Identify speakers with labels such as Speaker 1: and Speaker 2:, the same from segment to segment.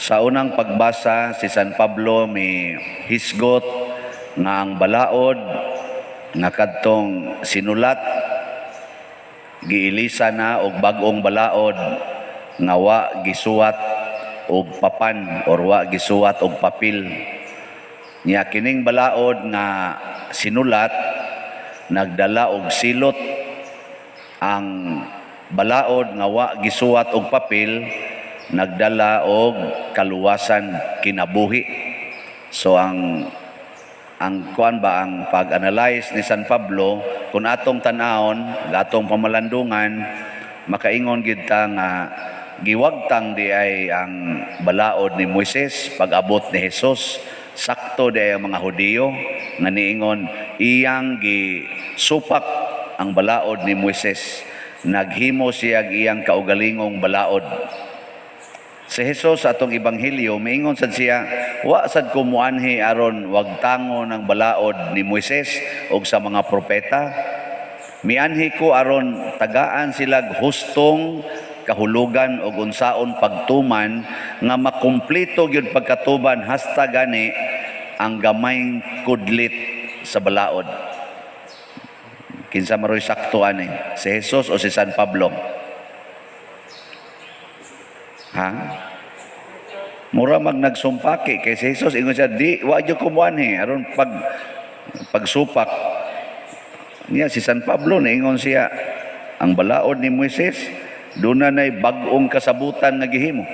Speaker 1: Sa unang pagbasa, si San Pablo mi hisgot nga ang balaod nga kadtong sinulat giilisa na og bag-ong balaod nga wa gisuwat og papan or wa gisuwat og papel. Nya kining balaod nga sinulat nagdala og silot. Ang balaod nga wa gisuwat og papel nagdala og kaluwasan, kinabuhi. So ang kuan ba, ang pag-analyze ni San Pablo, kung atong tan-awon, atong pamalandungan, makaingon gid ta nga giwagtang di ay ang balaod ni Moises pag-abot ni Jesus. Sakto di ay ang mga Hudiyo nga niingon iyang gisupak ang balaod ni Moises, naghimo siya iyang kaugalingong balaod. Si Jesus sa atong ebanghelyo, miingon sad siya, "Wa sad ko muanhi aron wagtangon ang balaod ni Moises og sa mga propeta. Mianhi ko aron tagaan silag hustong kahulugan og unsaon pagtuman nga makumpleto gyud pagkatuban hasta gani ang gamayng kudlit sa balaod." Kinsa maroy sakto ani? Si Jesus o si San Pablo? Ha? Mura mag nagsumpaki kay si Jesus, ingon siya, di wa gyud ko muanhi aron pagsupak niya. Si San Pablo, niingon siya ang balaod ni Moises doon na nay bag-ong kasabutan nga gihimo.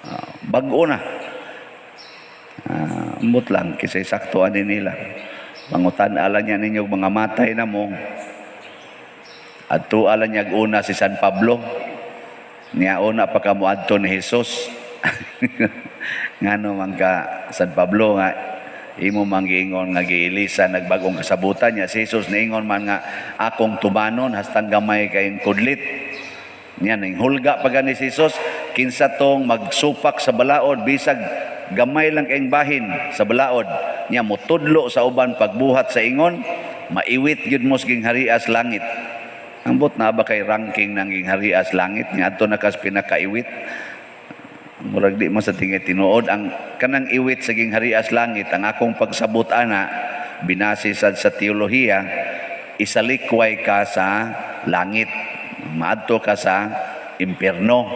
Speaker 1: Ah, bag-o na. Ah, ambot lang kisay sakto ani nila. Pangutan-a niya ninyo, mga matay na mo. Adto ala niya una si San Pablo. Niya una pa ka moadto ni Jesus. Ngano man ka, San Pablo, nga imo man giingon nga giilisa nagbagong kasabutan niya? Si Jesus niingon man nga akong tumanon hastang gamay kayong kudlit. Niya ning hulga pa gani si Jesus, kinsa tong magsupak sa balaod bisag gamay lang kayong bahin sa balaod niya, mutudlo sa uban pagbuhat sa ingon, maiwit gyud mo sa gingharias langit. Ambot na ba kay ranking ng gingharias langit nga adto na kas pinakaiwit? Murag di mo sa tingay tinuod ang kanang iwit sa gingharias langit. Ang akong pagsabot ana, binase sad sa teolohiya, isalikway ka sa langit, maadto ka sa impierno.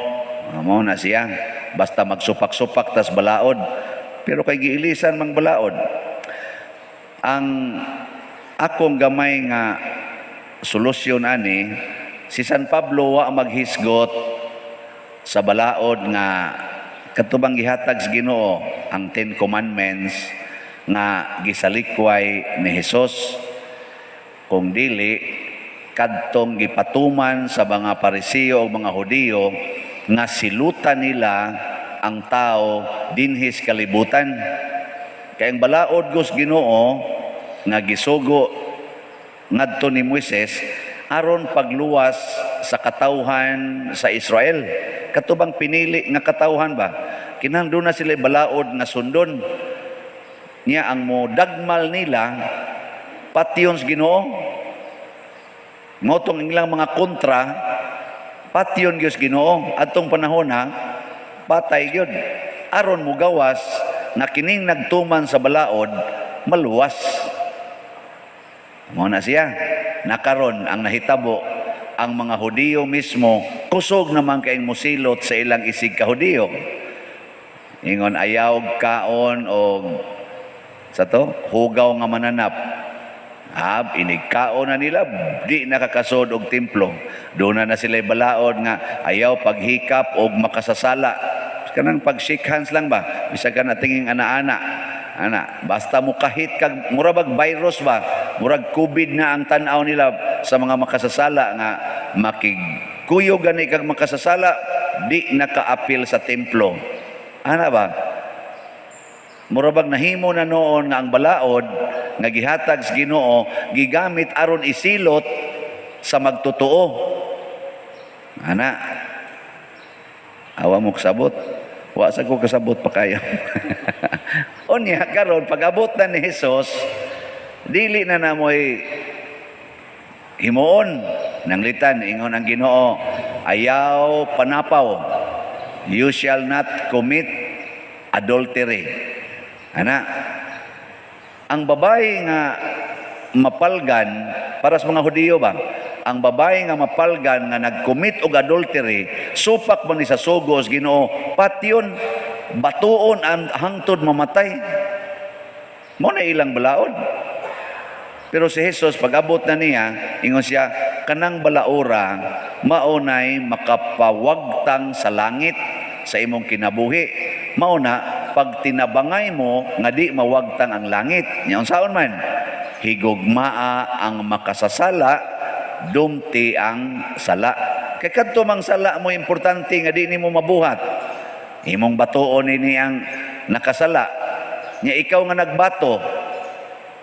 Speaker 1: Mo na siya basta magsupak-supak tas balaod, pero kay giilisan mang balaod. Ang akong gamay nga solusyon ani, si San Pablo wa maghisgot sa balaod nga katubang gihatag sa Ginoo, ang Ten Commandments nga gisalikway ni Jesus, kung dili kadtong gipatuman sa mga Parisiyo o mga Hudiyo nga silutan nila ang tao dinhis kalibutan. Kay ang balaod gos Ginoo nga gisugo ngadto ni Moises aron pagluwas sa katawhan sa Israel. Katubang pinili nga katawhan ba? Kinahanglan na sila balaod nga sundon. Niya ang mo dagmal nila patyon sa Ginoo. Motong ilang mga kontra patyon gyud sa Ginoo adtong panahon ha, patay gyud aron mugawas nga kining nagtuman sa balaod maluwas. Mo na siya. Nakaron ang nahitabo, ang mga Hudiyo mismo kusog naman kayong musilot sa ilang isig ka Hudiyo. Ingon ayaw kaon og sa to hugaw nga mananap. Ab, inig kaon na nila, di nakakasod og templo. Doon na na sila balaod nga ayaw paghikap og makasasala. Kanang pag shake hands lang ba? Bisag ka na tinging ana-ana. Ana, basta mo kahit kag mura bag virus ba, murag COVID na ang tan-aw nila sa mga makasasala nga makigkuyo gani kag makasasala, di nakaapil sa templo. Ana ba? Mura bag nahimo na noon nga ang balaod nga gihatag sa Ginoo gigamit aron isilot sa magtotoo. Ana. Awa mo kasabot. Wa sa ko kasabot pa kayo. Unya karon pag-abot na ni Jesus, dili na namoy himuon nanglitan. Ingon ang Ginoo, ayaw panapaw. You shall not commit Adultery. Ana, ang babae nga mapalgan, para sa mga Hudiyo ba, ang babae nga mapalgan nga nag-commit og adultery, supak man ni sa sugo sa Ginoo, patyon, batuon ang hangtod mamatay. Mao na ilang balaod. Pero si Jesus, pag-abot na niya, ingon siya, kanang balaura, mao nay makapawagtang sa langit sa imong kinabuhi. Mao na, pag tinabangay mo, nga di mawagtang ang langit. Nya unsaon man? Higugmaa ang makasasala, dumti ang sala. Kay kadto mang sala mo importante nga di nimo mabuhat. Imong batuon ini ang nakasala. Nya ikaw nga nagbato,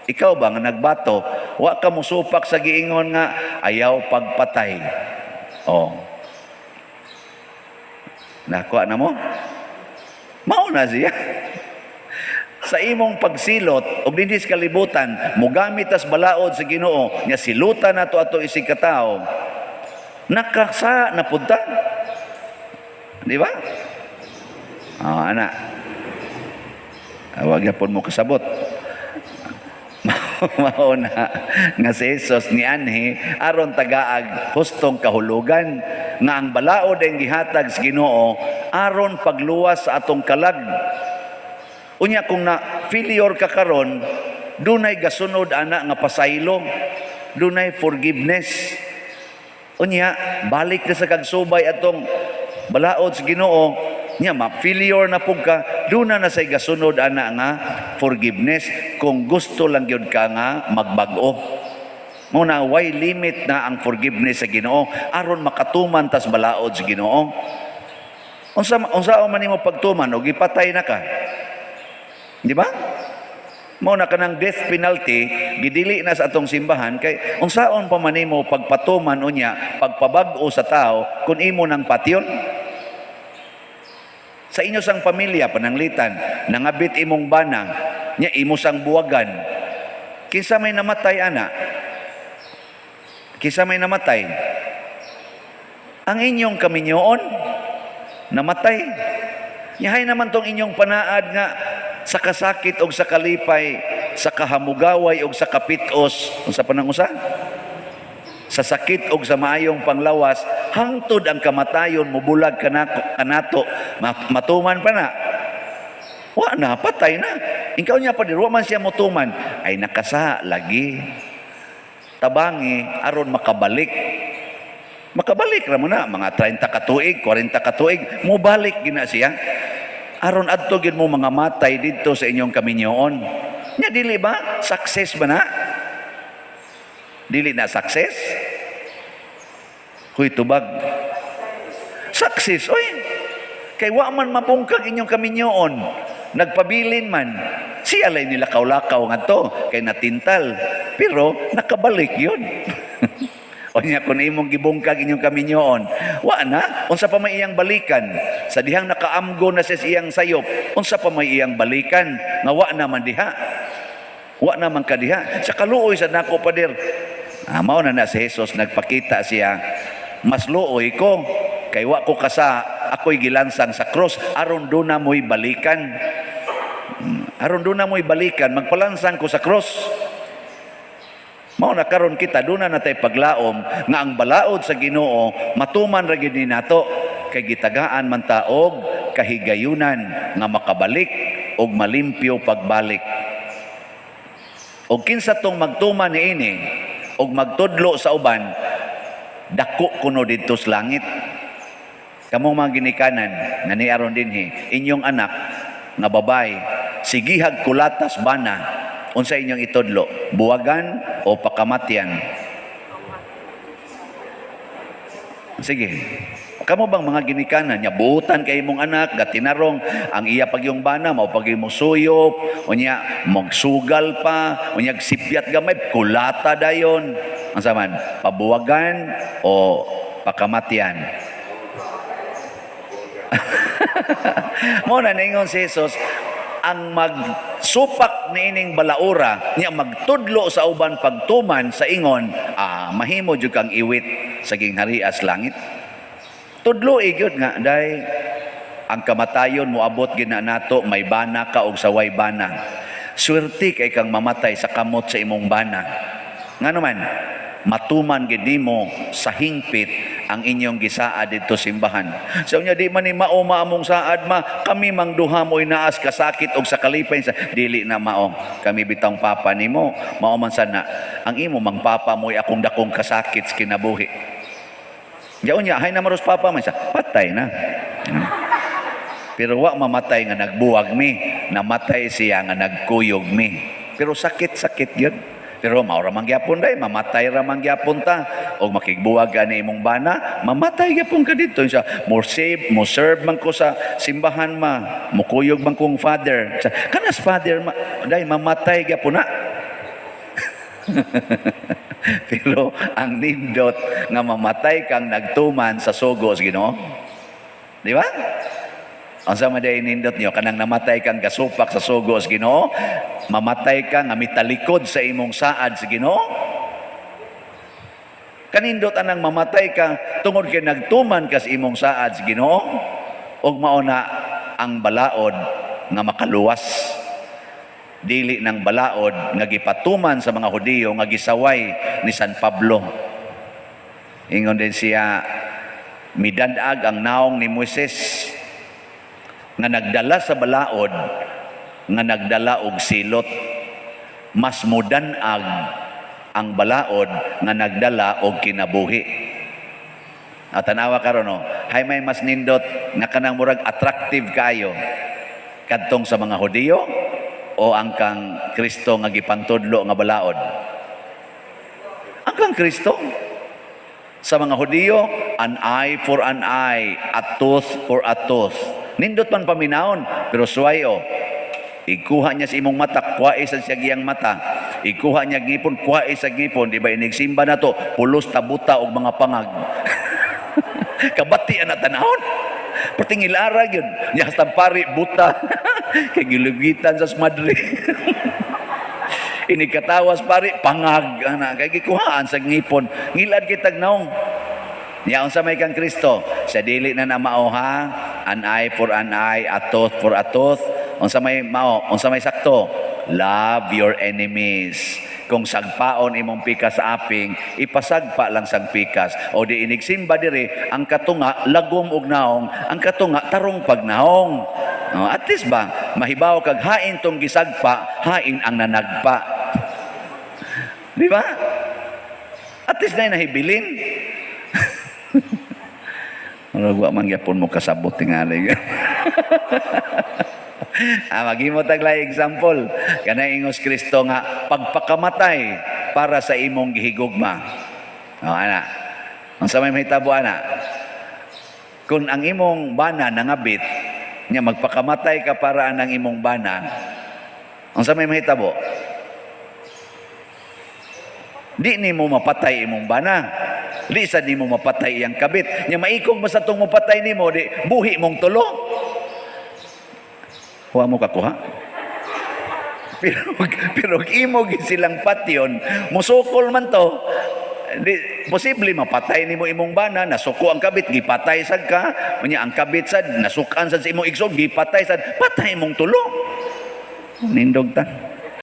Speaker 1: ikaw ba nga nagbato, wa ka musupak sa giingon nga ayaw pagpatay. Oh. Nakuha na mo? Mao na siya. Sa imong pagsilot og dinhi sa kalibutan, mogamit tas balaod sa Ginoo nya silutan nato ato isig katawo. Nakasa na pud ta. Di ba? Ah, ana. Wag gyapon mo kasabot. Mao na nga si Jesus nianhi aron tagaag hustong kahulugan nga ang balaod ang gihatag sa Ginoo aron pagluwas sa atong kalag. Unya kung na failure ka karon, dunay gasunod ana nga pasaylo, dunay forgiveness. Unya balik na sa kagsubay atong balaod sa Ginoo, nya ma-failure na pud ka, duna na say gasunod ana nga forgiveness kung gusto lang gyud ka nga magbag-o. Mao na way limit na ang forgiveness sa Ginoo aron makatuman tas balaod sa Ginoo. Unsa unsa man nimo pagtuman og ipatay na ka? Di ba? Mao na kanang death penalty gidili na sa atong simbahan kay unsaon pa man nimo pagpatuman unya pagpabag-o sa tao kung imo nang patyon? Sa inyo sang pamilya, pananglitan, nangabit imong bana, nya imo sang buwagan. Kinsa may namatay ana? Kinsa may namatay? Ang inyong kaminyoon namatay. Yahay naman tong inyong panaad nga sa kasakit og sa kalipay, sa kahamugaway og sa kapitos, unsa pa nang usa? Sa sakit og sa maayong panglawas, hangtod ang kamatayon mubulag kanako kanato, matuman pa na. Wa na, patay na. Ikaw niya pa wa man siya motuman, ay nakasa lagi. Tabangi aron makabalik. Makabalik ra mo na mga 30 ka tuig, 40 ka tuig, mobalik gina siya. Aron adto gyud mo mga matay didto sa inyong kaminyoon. Nya dili ba success ba na? Dili na success? Huy, tubag. Success, oy. Kay wa man mabungkag inyong kaminyoon. Nagpabilin man. Siya lay nilakaw-lakaw ngadto kay natintal. Pero nakabalik yun. O niya, kung imong gibungkag inyong kaminyoon, wa na, unsa pa may iyang balikan? Sa dihang nakaamgo na siya sa iyang sayop, unsa pa may iyang balikan? Nga wa naman diha. Wa naman ka diha. Sa kaluoy sa nako, pader. Ah, mao na na si Jesus, nagpakita siya, mas luoy ko, kay wa ko kasa, ako'y gilansang sa cross, aron duna mo'y balikan. Aron duna mo'y balikan, magpalansang ko sa cross. Mao na karon kita duna na tay paglaom nga ang balaod sa Ginoo matuman ra gyud ni nato kay gitagaan man ta og kahigayunan nga makabalik og malimpyo pagbalik. Og kinsa tong magtuman niini og magtudlo sa uban, dako kuno didto sa langit. Kamong mga ginikanan nga niaron dinhi, inyong anak nga babae sigihag kulatas bana, unsa inyong itudlo? Buwagan o pakamatyan? Sige. Kamo bang mga ginikanan nya buutan kay imong anak gatinarong ang iya pagyong bana mao pag imo suyop, unya magsugal pa, unya sipyat gamay, kulata dayon, unsa man, pabuwagan o pakamatyan? Mao na ningon si Jesus, ang magsupak niining balaura niya magtudlo sa uban pagtuman sa ingon, mahimo jud kang iwit sa gingharias langit. Tudlo gyud nga day Ang kamatayon moabot gina nato, may bana ka og sa way bana. Swerte kay kang mamatay sa kamot sa imong bana. Ngano man, matuman gid nimo sa hingpit ang inyong gisaad didto simbahan. Sa unya, di man ni mao maamong saad, ma, kami mang duha mo'y naas kasakit og sa kalipay sa dili na mao. Kami bitang papa nimo, mao man sana ang imo mang papa mo'y akong dakong kasakit sa kinabuhi. Yaon niya, hay na maros papa man siya, patay na. Pero wa mamatay nga nagbuwag mi, namatay siya nga nagkuyog mi. Pero sakit-sakit yun. Pero mao ra man gyapon day, mamatay ra man gyapon ta. Og makigbuwag ka ni imong bana, mamatay gyapon ka dito. Siya, mo save, mo serve man ko sa simbahan ma, mukuyog man kong father. Sa, kanas father ma, day mamatay gyapon na. Pero ang nindot nga mamatay kang nagtuman sa sugo sa Ginoo. Di ba? Ang sama day nindot niyo, kanang namatay kang gasupak sa sugo sa Ginoo, mamatay ka nga mitalikod sa imong saad sa Ginoo. Kanindot anang mamatay ka tungod kay nagtuman ka sa imong saad sa Ginoo, ug mao na ang balaod nga makaluwas, dili ng balaod nga gipatuman sa mga Hudiyo nga gisaway ni San Pablo. Ingon din siya, midanag ang naong ni Moises nga nagdala sa balaod nga nagdala og silot. Mas mudanag ang balaod nga nagdala og kinabuhi. At tanawa karon, no, hay may mas nindot nga kanang murag attractive kayo, kadtong sa mga Hudiyo o ang kang Kristo nga gipangtudlo nga balaod? Ang kang Kristo. Sa mga Hudiyo, an eye for an eye, a tooth for a tooth. Nindot man paminawon, pero suway o. Ikuha niya sa imong mata, kuha sa siya iyang mata. Ikuha niya ngipon, kuha sa ngipon. Di ba inigsimba na to, pulos tabuta og mga pangag. Kabati na tanahon. Perting ilara yun. Niya hasta pari buta. Kay gilugitan sa smadre. Inikatawas pari pangag ana kay gikuhaan sa ngipon. Ngilad kitag naong. Niya unsa may kang Kristo sa dili na mao ha, an eye for an eye, a tooth for a tooth. Unsa may mao? Unsa may sakto? Love your enemies. Kung sagpaon imong pikas sa aping, ipasagpa lang sang pikas. O di inigsimba diri, ang katunga lagom og naong, ang katunga tarong pag naong. No, at least ba mahibaw kag hain tong gisagpa, hain ang nanagpa. Di ba? At least na nahibilin. Murag wa man gyapon mo kasabot tingali. Maghimo tag lay example. Kanay ingos Kristo nga pagpakamatay para sa imong gihigugma. Oh, ana. Unsa may mahitabo ana? Kung ang imong bana nangabit, nya magpakamatay ka para anang imong bana, unsa may mahitabo? Di nimo mapatay imong bana. Di sad nimo mapatay iyang kabit. Nya maikog man sa tong mopatay nimo, di buhi mong tulo. Huwa mo kakuha. Pero imo gid silang patyon, musukol man to. Di, posible mapatay nimo imong bana, nasuko ang kabit, gipatay sad ka, unya ang kabit sad, nasukan sad sa imong igsoon, gipatay sad, patay mong tulo. Nindog ta.